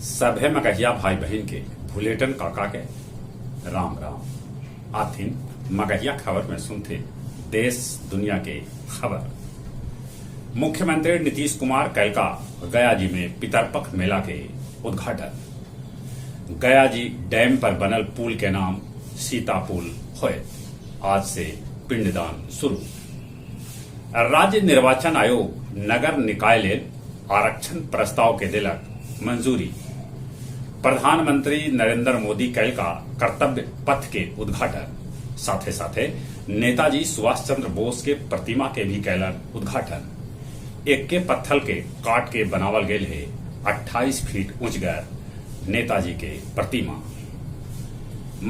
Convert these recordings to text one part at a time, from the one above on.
सभे मगहिया भाई बहिन के भुलेटन काका के राम राम। आथिन मगहिया खबर में सुनते देश दुनिया के खबर। मुख्यमंत्री नीतीश कुमार कैलका गया जी में पितरपख मेला के उद्घाटन। गया जी डैम पर बनल पुल के नाम सीता पुल होयत। आज से पिंडदान शुरू। राज्य निर्वाचन आयोग नगर निकाय लेल आरक्षण प्रस्ताव के देलक मंजूरी। प्रधानमंत्री नरेंद्र मोदी कैलका कर्तव्य पथ के उद्घाटन। साथे साथे नेताजी सुभाष चंद्र बोस के प्रतिमा के भी कैलन उद्घाटन। एक्के पत्थल के काट के बनावल गेल हे 28 फीट ऊंचगर नेताजी के प्रतिमा।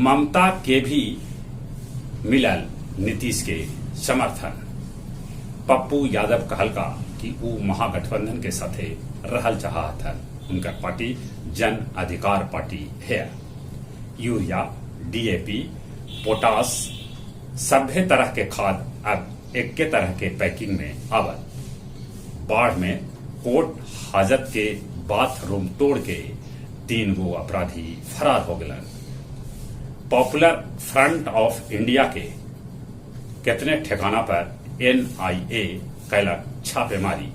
ममता के भी मिलल नीतीश के समर्थन। पप्पू यादव कहलका कि ऊ महागठबंधन के साथे रहल चाहत हन। उनकर पार्टी जन अधिकार पार्टी है। यूरिया, डीएपी, पोटास सभ्य तरह के खाद अब एक्के तरह के पैकिंग में आवत। बाढ़ में कोर्ट हाजत के बाथरूम तोड़ के 3 गो अपराधी फरार हो गलन। पॉपुलर फ्रंट ऑफ इंडिया के कितने ठिकाना पर एनआईए कैलक छापेमारी।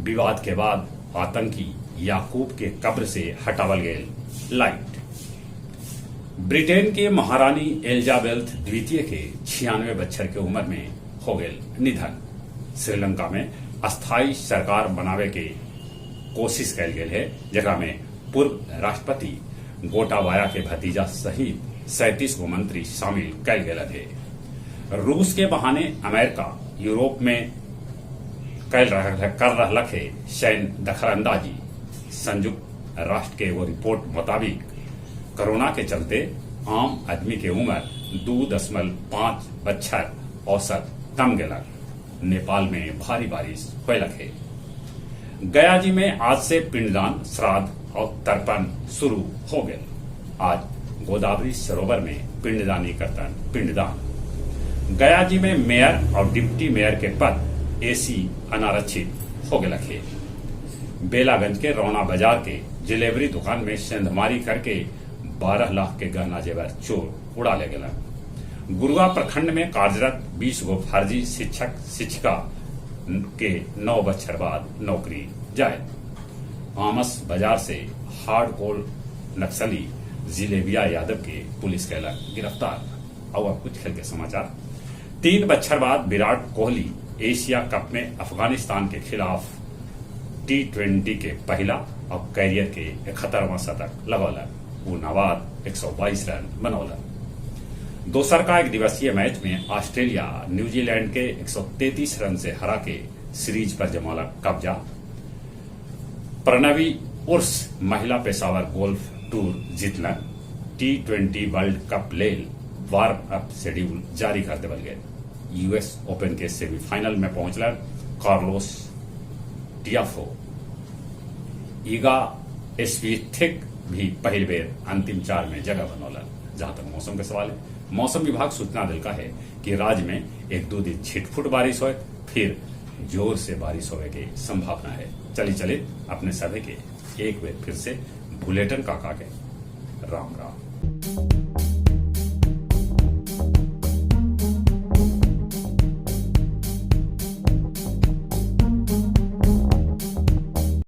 विवाद के बाद आतंकी याकूब के कब्र से हटावल गेल लाइट। ब्रिटेन के महारानी एलिजाबेथ द्वितीय के 96 बच्छर के उम्र में हो गेल निधन। श्रीलंका में अस्थायी सरकार बनावे के कोशिश कैल गेल है, जेकरा में पूर्व राष्ट्रपति गोटाबाया के भतीजा सहित 37 गो मंत्री शामिल कैल गेल है। रूस के बहाने अमेरिका यूरोप में कर रहलक है सैन्य दखलंदाजी। संयुक्त राष्ट्र के एगो रिपोर्ट मुताबिक कोरोना के चलते आम आदमी के उम्र 2.5 बच्छर औसत कम गेलक। नेपाल में भारी बारिश होलक है। गया जी में आज से पिंडदान, श्राद्ध और तर्पण शुरू हो गए। आज गोदावरी सरोवर में पिंडदानी करतन पिंडदान। गया जी में मेयर और डिप्टी मेयर के पद एसी अनारक्षित हो गए है। बेलागंज के रौना बाजार के जिलेबरी दुकान में सेंधमारी करके 12 लाख के गहना जेवर चोर उड़ा ले गया। गुरुआ प्रखंड में कार्यरत 20 गो फर्जी शिक्षक शिक्षिका के 9 बच्छर बाद नौकरी जाए। आमस बाजार से हार्डकोर नक्सली जिलेबिया यादव के पुलिस कैलक गिरफ्तार। और अब कुछ खेल के समाचार। 3 बच्छर बाद विराट कोहली एशिया कप में अफगानिस्तान के खिलाफ T20 के पहला और कैरियर के 71वां शतक लगौलक। वो नाबाद 122 रन बनौलक। दोसर का एक दिवसीय मैच में ऑस्ट्रेलिया न्यूजीलैंड के 133 रन से हरा के सीरीज पर जमौलक कब्जा। प्रणवी उर्स महिला पेशावर गोल्फ टूर जीतलन। T20 world cup लेल वार्म अप शेड्यूल जारी कर देवल गेल। यूएस ओपन के सेमीफाइनल में पहुंचलन कार्लोस टियाफो। ईगा स्विएटेक भी पहिल बेर अंतिम 4 में जगह बनौलन। जहां तक मौसम के सवाल है, मौसम विभाग सूचना दिलका है कि राज्य में 1-2 दिन छिटफुट बारिश होए, फिर जोर से बारिश होने की संभावना है। चली चले अपने सभी के एक बेर फिर से बुलेटिन काका के राम राम।